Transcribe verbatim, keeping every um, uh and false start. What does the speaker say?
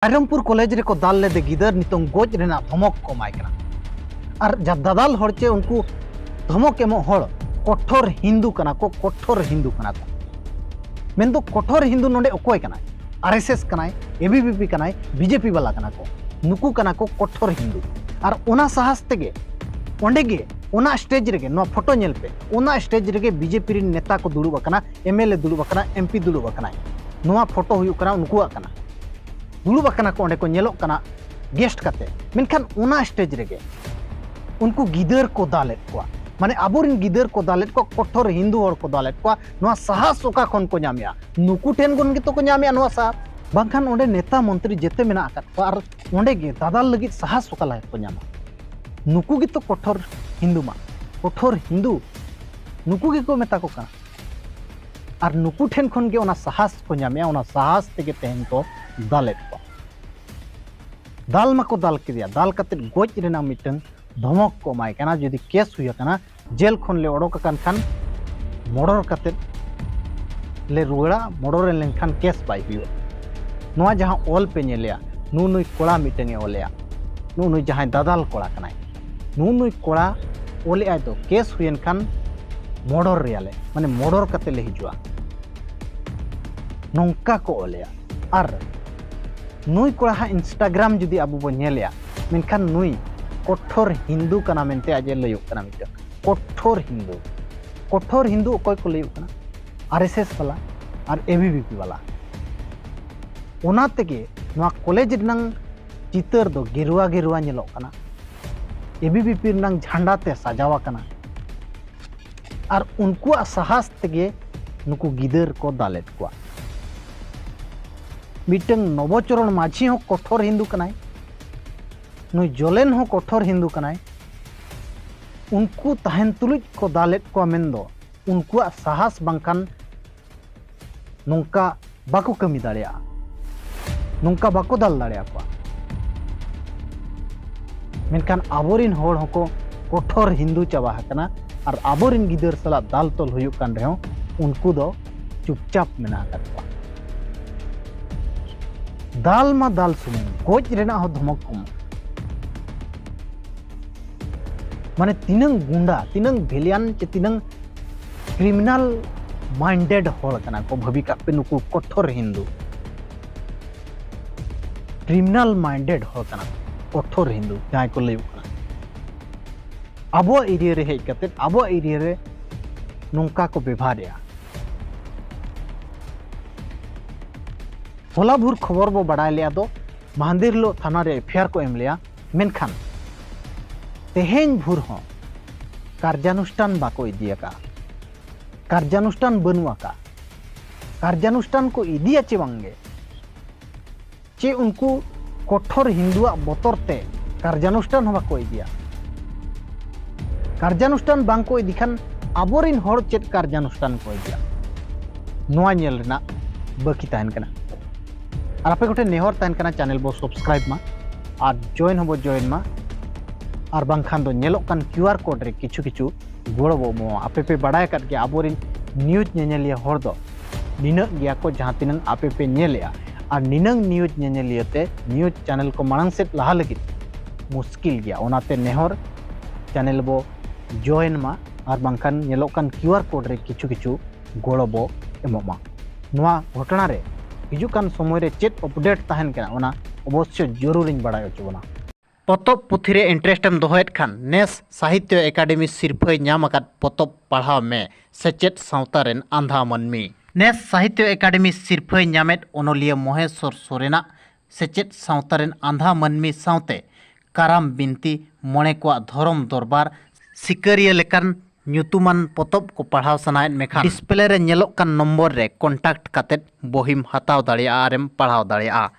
Rairangpur college ᱨᱮᱠᱚ ᱫᱟᱞ ᱞᱮᱫᱮ ᱜᱤᱫᱟᱹᱨ ᱱᱤᱛᱚᱝ ᱜᱚᱡ ᱨᱮᱱᱟᱜ ᱫᱷᱚᱢᱚᱠ ᱠᱚ ᱮᱢᱟᱭ ᱠᱟᱱᱟ᱾ ᱟᱨ ᱡᱟ ᱫᱟᱫᱟᱞ ᱦᱚᱲ ᱪᱮ ᱩᱱᱠᱩ ᱫᱷᱚᱢᱚᱠ ᱮᱢᱚᱜ ᱦᱚᱲ ᱠᱚᱴᱷᱚᱨ ᱦᱤᱱᱫᱩ ᱠᱟᱱᱟ ᱠᱚ, ᱠᱚᱴᱷᱚᱨ ᱦᱤᱱᱫᱩ ᱠᱟᱱᱟ ᱠᱚ᱾ ᱢᱮᱱᱫᱚ ᱠᱚᱴᱷᱚᱨ ᱦᱤᱱᱫᱩ ᱱᱚᱰᱮ ᱚᱠᱚᱭ ᱠᱟᱱᱟᱭ? ᱟᱨ ᱮᱥ ᱮᱥ ᱠᱟᱱᱟᱭ, ᱮ ᱵᱤ ᱵᱤ ᱯᱤ ᱠᱟᱱᱟᱭ, ᱵᱤ ᱡᱮ ᱯᱤ ᱵᱟᱞᱟ ᱠᱟᱱᱟ ᱠᱚ᱾ ᱱᱩᱠᱩ ᱠᱟᱱᱟ ᱠᱚ ᱠᱚᱴᱷᱚᱨ ᱦᱤᱱᱫᱩ᱾ ᱟᱨ ᱚᱱᱟ ᱥᱟᱦᱟᱥ ᱛᱮᱜᱮ ᱚᱸᱰᱮ ᱜᱮ, ᱚᱱᱟ ᱥᱴᱮᱡᱽ ᱨᱮᱜᱮ, ᱱᱚᱣᱟ ᱯᱷᱳᱴᱳ ᱧᱮᱞ ᱯᱮ, ᱚᱱᱟ ᱥᱴᱮᱡᱽ ᱨᱮᱜᱮ ᱵᱤ ᱡᱮ ᱯᱤ ᱨᱮᱱ ᱱᱮᱛᱟ ᱠᱚ ᱫᱩᱲᱩᱵ ᱟᱠᱟᱱᱟ, ᱮᱢ ᱮᱞ ᱮ ᱫᱩᱲᱩᱵ ᱟᱠᱟᱱᱟ, ᱮᱢ ᱯᱤ ᱫᱩᱲᱩᱵ ᱟᱠᱟᱱᱟᱭ᱾ ᱱᱚᱣᱟ ᱯᱷᱳᱴᱳ ᱦᱩᱭᱩᱜ ᱠᱟᱱᱟ ᱩᱱᱠᱩᱣᱟᱜ ᱠᱟᱱᱟ᱾ ᱫᱩᱲᱩᱵ ᱟᱠᱟᱱᱟ ᱠᱚ, ᱚᱸᱰᱮ ᱠᱚ ᱧᱮᱞᱚᱜ ᱠᱟᱱᱟ ᱜᱮᱥᱴ ᱠᱟᱛᱮ᱾ ᱢᱮᱱᱠᱷᱟᱱ ᱚᱱᱟ ᱥᱴᱮᱡᱽ ᱨᱮᱜᱮ ᱩᱱᱠᱩ ᱜᱤᱫᱟᱹᱨ ᱠᱚ ᱫᱟᱞᱮᱫ ᱠᱚᱣᱟ, ᱢᱟᱱᱮ ᱟᱵᱚᱨᱮᱱ ᱜᱤᱫᱟᱹᱨ ᱠᱚ ᱫᱟᱞᱮᱫ ᱠᱚᱣᱟ, ᱠᱚᱴᱷᱚᱨ ᱦᱤᱱᱫᱩ ᱦᱚᱲ ᱠᱚ ᱫᱟᱞᱮᱫ ᱠᱚᱣᱟ᱾ ᱱᱚᱣᱟ ᱥᱟᱦᱟᱥ ᱚᱠᱟ ᱠᱷᱚᱱ ᱠᱚ ᱧᱟᱢᱮᱜᱼᱟ? ᱱᱩᱠᱩ ᱴᱷᱮᱱ ᱠᱷᱚᱱ ᱜᱮᱛᱚ ᱠᱚ ᱧᱟᱢᱮᱜᱼᱟ ᱱᱚᱣᱟ ᱥᱟᱦᱟᱥ᱾ ᱵᱟᱝᱠᱷᱟᱱ ᱚᱸᱰᱮ ᱱᱮᱛᱟ ᱢᱚᱱᱛᱨᱤ ᱡᱮᱛᱮ ᱢᱮᱱᱟᱜ ᱟᱠᱟᱫ ᱠᱚᱣᱟ, ᱟᱨ ᱚᱸᱰᱮ ᱜᱮ ᱫᱟᱫᱟᱞ ᱞᱟᱹᱜᱤᱫ ᱥᱟᱦᱟᱥ ᱚᱠᱟ ᱞᱮᱠᱟ ᱠᱚ ᱧᱟᱢᱟ? ᱱᱩᱠᱩ ᱜᱮᱛᱚ ᱠᱚᱴᱷᱚᱨ ᱦᱤᱱᱫᱩ ᱢᱟ, ᱠᱚᱴᱷᱚᱨ ᱦᱤᱱᱫᱩ ᱱᱩᱠᱩ ᱜᱮᱠᱚ ᱢᱮᱛᱟ ᱠᱚ ᱠᱟᱱᱟ᱾ ᱟᱨ ᱱᱩᱠᱩ ᱴᱷᱮᱱ ᱠᱷᱚᱱ ᱜᱮ ᱚᱱᱟ ᱥᱟᱦᱟᱥ ᱠᱚ ᱧᱟᱢᱮᱜᱼᱟ, ᱚᱱᱟ ᱥᱟᱦᱟᱥ ᱛᱮᱜᱮ ᱛᱮᱦᱮᱧ ᱠᱚ ᱫᱟᱞᱮᱫ ᱠᱚᱣᱟ᱾ ᱫᱟᱞ ᱢᱟᱠᱚ ᱫᱟᱞ ᱠᱮᱫᱮᱭᱟ, ᱫᱟᱞ ᱠᱟᱛᱮᱫ ᱜᱚᱡ ᱨᱮᱱᱟᱜ ᱢᱤᱫᱴᱟᱝ ᱫᱷᱚᱢᱚᱠ ᱠᱚ ᱮᱢᱟᱭ ᱠᱟᱱᱟ᱾ ᱡᱩᱫᱤ ᱠᱮᱥ ᱦᱩᱭ ᱟᱠᱟᱱᱟ, ᱡᱮᱞ ᱠᱷᱚᱱ ᱞᱮ ᱚᱰᱚᱠ ᱟᱠᱟᱱ ᱠᱷᱟᱱ ᱢᱚᱨᱰᱚᱨ ᱠᱟᱛᱮᱫ ᱞᱮ ᱨᱩᱣᱟᱹᱲᱟ, ᱢᱚᱨᱰᱚᱨ ᱞᱮᱱᱠᱷᱟᱱ ᱠᱮᱥ ᱵᱟᱭ ᱦᱩᱭᱩᱜᱼᱟ᱾ ᱱᱚᱣᱟ ᱡᱟᱦᱟᱸ ᱚᱞ ᱯᱮ ᱧᱮᱞᱮᱜᱼᱟ, ᱱᱩᱜᱼᱩ ᱱᱩᱭ ᱠᱚᱲᱟ ᱢᱤᱫᱴᱟᱝ ᱮ ᱚᱞᱮᱜᱼᱟ, ᱱᱩᱜᱼᱩ ᱱᱩᱭ ᱡᱟᱦᱟᱸᱭ ᱫᱟᱫᱟᱞ ᱠᱚᱲᱟ ᱠᱟᱱᱟᱭ, ᱱᱩᱜᱼᱩ ᱱᱩᱭ ᱠᱚᱲᱟ ᱚᱞᱮᱜᱼᱟᱭ ᱫᱚ, ᱠᱮᱥ ᱦᱩᱭᱮᱱ ᱠᱷᱟᱱ ᱢᱚᱨᱰᱚᱨ ᱨᱮᱭᱟᱞᱮ, ᱢᱟᱱᱮ ᱢᱚᱨᱰᱚᱨ ᱠᱟᱛᱮ ᱞᱮ ᱦᱤᱡᱩᱜᱼᱟ, ᱱᱚᱝᱠᱟ ᱠᱚ ᱚᱞᱮᱜᱼᱟ᱾ ᱟᱨ ᱱᱩᱭ ᱠᱚᱲᱟ ᱦᱟᱸᱜ ᱤᱱᱥᱴᱟᱜᱨᱟᱢ ᱡᱩᱫᱤ ᱟᱵᱚ ᱵᱚᱱ ᱧᱮᱞᱮᱜᱼᱟ, ᱢᱮᱱᱠᱷᱟᱱ ᱱᱩᱭ ᱠᱚᱴᱷᱚᱨ ᱦᱤᱱᱫᱩ ᱠᱟᱱᱟ ᱢᱮᱱᱛᱮ ᱟᱡ ᱮ ᱞᱟᱹᱭᱚᱜ ᱠᱟᱱᱟ ᱢᱤᱫᱴᱟᱝ ᱠᱚᱴᱷᱚᱨ ᱦᱤᱱᱫᱩ᱾ ᱠᱚᱴᱷᱚᱨ ᱦᱤᱱᱫᱩ ᱚᱠᱚᱭ ᱠᱚ ᱞᱟᱹᱭᱚᱜ ᱠᱟᱱᱟ? ᱟᱨ ᱮᱥ ᱮᱥ ᱵᱟᱞᱟ ᱟᱨ ᱮ ᱵᱤ ᱵᱤ ᱯᱤ ᱵᱟᱞᱟ᱾ ᱚᱱᱟ ᱛᱮᱜᱮ ᱱᱚᱣᱟ ᱠᱚᱞᱮᱡᱽ ᱨᱮᱱᱟᱝ ᱪᱤᱛᱟᱹᱨ ᱫᱚ ᱜᱮᱨᱩᱣᱟ ᱜᱮᱨᱩᱣᱟ ᱧᱮᱞᱚᱜ ᱠᱟᱱᱟ᱾ ᱮ ᱵᱤ ᱵᱤ ᱯᱤ ᱨᱮᱱᱟᱝ ᱡᱷᱟᱱᱰᱟ ᱛᱮ ᱥᱟᱡᱟᱣ ᱟᱠᱟᱱᱟ᱾ ᱟᱨ ᱩᱱᱠᱩᱣᱟᱜ ᱥᱟᱦᱟᱥ ᱛᱮᱜᱮ ᱱᱩᱠᱩ ᱜᱤᱫᱟᱹᱨ ᱠᱚ ᱫᱟᱞᱮᱫ ᱠᱚᱣᱟ᱾ ᱢᱤᱫᱴᱟᱝ ᱱᱚᱵᱚᱪᱚᱨᱚᱬ ᱢᱟᱹᱡᱷᱤ ᱦᱚᱸ ᱠᱚᱴᱷᱚᱨ ᱦᱤᱱᱫᱩ ᱠᱟᱱᱟᱭ, ᱱᱩᱭ ᱡᱚᱞᱮᱱ ᱦᱚᱸ ᱠᱚᱴᱷᱚᱨ ᱦᱤᱱᱫᱩ ᱠᱟᱱᱟᱭ᱾ ᱩᱱᱠᱩ ᱛᱟᱦᱮᱱ ᱛᱩᱞᱩᱡ ᱠᱚ ᱫᱟᱞᱮᱫ ᱠᱚᱣᱟ ᱢᱮᱱᱫᱚ ᱩᱱᱠᱩᱣᱟᱜ ᱥᱟᱦᱟᱥ ᱵᱟᱝᱠᱷᱟᱱ ᱱᱚᱝᱠᱟ ᱵᱟᱠᱚ ᱠᱟᱹᱢᱤ ᱫᱟᱲᱮᱭᱟᱜᱼᱟ, ᱱᱚᱝᱠᱟ ᱵᱟᱠᱚ ᱫᱟᱞ ᱫᱟᱲᱮᱭᱟᱠᱚᱣᱟ᱾ ᱢᱮᱱᱠᱷᱟᱱ ᱟᱵᱚᱨᱤᱱ ᱦᱚᱲ ᱦᱚᱸᱠᱚ ᱠᱚᱴᱷᱚᱨ ᱦᱤᱱᱫᱩ ᱪᱟᱵᱟ ᱟᱠᱟᱱᱟ, ᱟᱨ ᱟᱵᱚᱨᱤᱱ ᱜᱤᱫᱟᱹᱨ ᱥᱟᱞᱟᱜ ᱫᱟᱞ ᱛᱚᱞ ᱦᱩᱭᱩᱜ ᱠᱟᱱ ᱨᱮᱦᱚᱸ ᱩᱱᱠᱩ ᱫᱚ ᱪᱩᱯᱪᱟᱯ ᱢᱮᱱᱟᱜ ᱟᱠᱟᱫ ᱠᱚᱣᱟ᱾ ᱫᱟᱞ ᱢᱟ ᱫᱟᱞ ᱥᱩᱢᱩᱝ, ᱜᱚᱡ ᱨᱮᱱᱟᱜ ᱦᱚᱸ ᱫᱷᱚᱢᱚᱠ ᱠᱚ ᱮᱢᱚᱜ᱾ ᱢᱟᱱᱮ ᱛᱤᱱᱟᱹᱝ ᱜᱩᱱᱰᱟ, ᱛᱤᱱᱟᱹᱝ ᱵᱷᱤᱞᱤᱭᱟᱱ ᱪᱮ ᱛᱤᱱᱟᱹᱝ ᱠᱨᱤᱢᱤᱱᱟᱞ ᱢᱟᱭᱤᱱᱰᱮᱰ ᱦᱚᱲ ᱠᱟᱱᱟ ᱠᱚ᱾ ᱵᱷᱟᱹᱵᱤ ᱠᱟᱜ ᱯᱮ, ᱱᱩᱠᱩ ᱠᱚᱴᱷᱳᱨ ᱦᱤᱱᱫᱩ, ᱠᱨᱤᱢᱤᱱᱟᱞ ᱢᱟᱭᱤᱱᱰᱮᱰ ᱦᱚᱲ ᱠᱟᱱᱟ ᱠᱚ, ᱠᱚᱴᱷᱳᱨ ᱦᱤᱱᱫᱩ ᱡᱟᱦᱟᱸᱭ ᱠᱚ ᱞᱟᱹᱭᱚᱜ ᱠᱟᱱᱟ᱾ ᱟᱵᱚᱣᱟᱜ ᱮᱨᱤᱭᱟ ᱨᱮ ᱦᱮᱡ ᱠᱟᱛᱮ ᱟᱵᱚᱣᱟᱜ ᱮᱨᱤᱭᱟ ᱨᱮ ᱱᱚᱝᱠᱟ ᱠᱚ ᱵᱮᱵᱷᱟᱨᱮᱜᱼᱟ᱾ ᱦᱚᱞᱟ ᱵᱷᱳᱨ ᱠᱷᱚᱵᱚᱨ ᱵᱚ ᱵᱟᱲᱟᱭ ᱞᱮᱜᱼᱟ ᱫᱚ, ᱢᱟᱦᱟᱱᱫᱤᱨ ᱦᱤᱞᱳᱜ ᱛᱷᱟᱱᱟ ᱨᱮ ᱮᱯᱷ ᱟᱭ ᱟᱨ ᱠᱚ ᱮᱢ ᱞᱮᱜᱼᱟ, ᱢᱮᱱᱠᱷᱟᱱ ᱛᱮᱦᱮᱧ ᱵᱷᱳᱨ ᱦᱚᱸ ᱠᱟᱨᱡᱟᱱᱩᱥᱴᱷᱟᱱ ᱵᱟᱠᱚ ᱤᱫᱤ ᱟᱠᱟᱫᱼᱟ᱾ ᱠᱟᱨᱡᱟᱱᱩᱥᱴᱷᱟᱱ ᱵᱟᱹᱱᱩᱜ ᱟᱠᱟᱫᱼᱟ᱾ ᱠᱟᱨᱡᱟᱱᱩᱥᱴᱷᱟᱱ ᱠᱚ ᱤᱫᱤᱭᱟ ᱪᱮ ᱵᱟᱝᱜᱮ, ᱪᱮ ᱩᱱᱠᱩ ᱠᱚᱴᱷᱳᱨ ᱦᱤᱱᱫᱩᱣᱟᱜ ᱵᱚᱛᱚᱨ ᱛᱮ ᱠᱟᱨᱡᱟᱱᱩᱥᱴᱷᱟᱱ ᱦᱚᱸ ᱵᱟᱠᱚ ᱤᱫᱤᱭᱟ? ᱠᱟᱨᱡᱟᱱᱩᱥᱴᱷᱟᱱ ᱵᱟᱝ ᱠᱚ ᱤᱫᱤ ᱠᱷᱟᱱ ᱟᱵᱚᱨᱮᱱ ᱦᱚᱲ ᱪᱮᱫ ᱠᱟᱨᱡᱟᱱᱩᱥᱴᱷᱟᱱ ᱠᱚ ᱤᱫᱤᱭᱟ? ᱱᱚᱣᱟ ᱧᱮᱞ ᱨᱮᱱᱟᱜ ᱵᱟᱹᱠᱤ ᱛᱟᱦᱮᱱ ᱠᱟᱱᱟ᱾ ᱟᱨ ᱟᱯᱮ ᱠᱚᱴᱷᱮᱱ ᱱᱮᱦᱚᱨ ᱛᱟᱦᱮᱱ ᱠᱟᱱᱟ, ᱪᱮᱱᱮᱞ ᱵᱚ ᱥᱟᱵᱥᱠᱨᱟᱭᱤᱵ ᱢᱟ ᱟᱨ ᱡᱚᱭᱮᱱ ᱦᱚᱸᱵᱚ ᱡᱚᱭᱮᱱ ᱢᱟ, ᱟᱨ ᱵᱟᱝᱠᱷᱟᱱ ᱫᱚ ᱧᱮᱞᱚᱜ ᱠᱟᱱ ᱠᱤᱭᱩ ᱟᱨ ᱠᱳᱰ ᱨᱮ ᱠᱤᱪᱷᱩ ᱠᱤᱪᱷᱩ ᱜᱚᱲᱚ ᱵᱚ ᱮᱢᱚᱜᱼᱟ᱾ ᱟᱯᱮ ᱯᱮ ᱵᱟᱲᱟᱭ ᱟᱠᱟᱫ ᱜᱮᱭᱟ, ᱟᱵᱚᱨᱮᱱ ᱱᱤᱭᱩᱡᱽ ᱧᱮᱧᱮᱞᱤᱭᱟᱹ ᱦᱚᱲ ᱫᱚ ᱱᱤᱱᱟᱹᱜ ᱜᱮᱭᱟ ᱠᱚ ᱡᱟᱦᱟᱸ ᱛᱤᱱᱟᱹᱝ ᱟᱯᱮ ᱯᱮ ᱧᱮᱞᱮᱜᱼᱟ᱾ ᱟᱨ ᱱᱤᱱᱟᱹᱝ ᱱᱤᱭᱩᱡᱽ ᱧᱮᱧᱮᱞᱤᱭᱟᱹ ᱛᱮ ᱱᱤᱭᱩᱡᱽ ᱪᱮᱱᱮᱞ ᱠᱚ ᱢᱟᱲᱟᱝ ᱥᱮᱫ ᱞᱟᱦᱟ ᱞᱟᱹᱜᱤᱫ ᱢᱩᱥᱠᱤᱞ ᱜᱮᱭᱟ᱾ ᱚᱱᱟᱛᱮ ᱱᱮᱦᱚᱨ, ᱪᱮᱱᱮᱞ ᱵᱚ ᱡᱚᱭᱮᱱ ᱢᱟ, ᱟᱨ ᱵᱟᱝᱠᱷᱟᱱ ᱧᱮᱞᱚᱜ ᱠᱟᱱ ᱠᱤᱭᱩ ᱟᱨ ᱠᱳᱰ ᱨᱮ ᱠᱤᱪᱷᱩ ᱠᱤᱪᱷᱩ ᱜᱚᱲᱚ ᱵᱚ ᱮᱢᱚᱜ ᱢᱟ᱾ ᱱᱚᱣᱟ ᱜᱷᱚᱴᱚᱱᱟ ᱨᱮ ᱦᱤᱡᱩᱜ ᱠᱟᱱ ᱥᱚᱢᱚᱭ ᱨᱮ ᱪᱮᱫ ᱟᱯᱰᱮᱴ ᱛᱟᱦᱮᱱ ᱠᱟᱱᱟ, ᱚᱱᱟ ᱚᱵᱚᱥᱥᱳᱭ ᱡᱚᱨᱩᱨᱤᱧ ᱵᱟᱲᱟᱭ ᱦᱚᱪᱚ ᱵᱚᱱᱟ᱾ ᱯᱚᱛᱚᱵ ᱯᱩᱛᱷᱤ ᱨᱮ ᱤᱱᱴᱟᱨᱮᱥᱴ ᱮᱢ ᱫᱚᱦᱚᱭᱮᱫ ᱠᱷᱟᱱ, ᱱᱮᱥ ᱥᱟᱦᱤᱛᱭᱚ ᱮᱠᱟᱰᱮᱢᱤ ᱥᱤᱨᱯᱷᱟᱹᱭ ᱧᱟᱢ ᱟᱠᱟᱫ ᱯᱚᱛᱚᱵ ᱯᱟᱲᱦᱟᱣ ᱢᱮ, ᱥᱮᱪᱮᱫ ᱥᱟᱶᱛᱟ ᱨᱮᱱ ᱟᱸᱫᱷᱟ ᱢᱟᱹᱱᱢᱤ᱾ ᱱᱮᱥ ᱥᱟᱦᱤᱛᱭᱚ ᱮᱠᱟᱰᱮᱢᱤ ᱥᱤᱨᱯᱷᱟᱹᱭ ᱧᱟᱢᱮᱫ ᱚᱱᱚᱞᱤᱭᱟᱹ ᱢᱚᱦᱮᱥᱣᱚᱨ ᱥᱚᱨᱮᱱᱟᱜ ᱥᱮᱪᱮᱫ ᱥᱟᱶᱛᱟ ᱨᱮᱱ ᱟᱸᱫᱷᱟ ᱢᱟᱹᱱᱢᱤ ᱥᱟᱶᱛᱮ ᱠᱟᱨᱟᱢ ᱵᱤᱱᱛᱤ, ᱢᱚᱬᱮ ᱠᱚᱣᱟᱜ ᱫᱷᱚᱨᱚᱢ ᱫᱚᱨᱵᱟᱨ, ᱥᱤᱠᱟᱹᱨᱤᱭᱟᱹ ᱞᱮᱠᱟᱱ ᱧᱩᱛᱩᱢᱟᱱ ᱯᱚᱛᱚᱵ ᱠᱚ ᱯᱟᱲᱦᱟᱣ ᱥᱟᱱᱟᱭᱮᱫ ᱢᱮᱠᱷᱟᱱ, ᱰᱤᱥᱯᱞᱮ ᱨᱮ ᱧᱮᱞᱚᱜ ᱠᱟᱱ ᱱᱚᱢᱵᱚᱨ ᱨᱮ ᱠᱚᱱᱴᱟᱠᱴ ᱠᱟᱛᱮᱫ ᱵᱚᱦᱤᱢ ᱦᱟᱛᱟᱣ ᱫᱟᱲᱮᱭᱟᱜᱼᱟ ᱟᱨᱮᱢ ᱯᱟᱲᱦᱟᱣ ᱫᱟᱲᱮᱭᱟᱜᱼᱟ᱾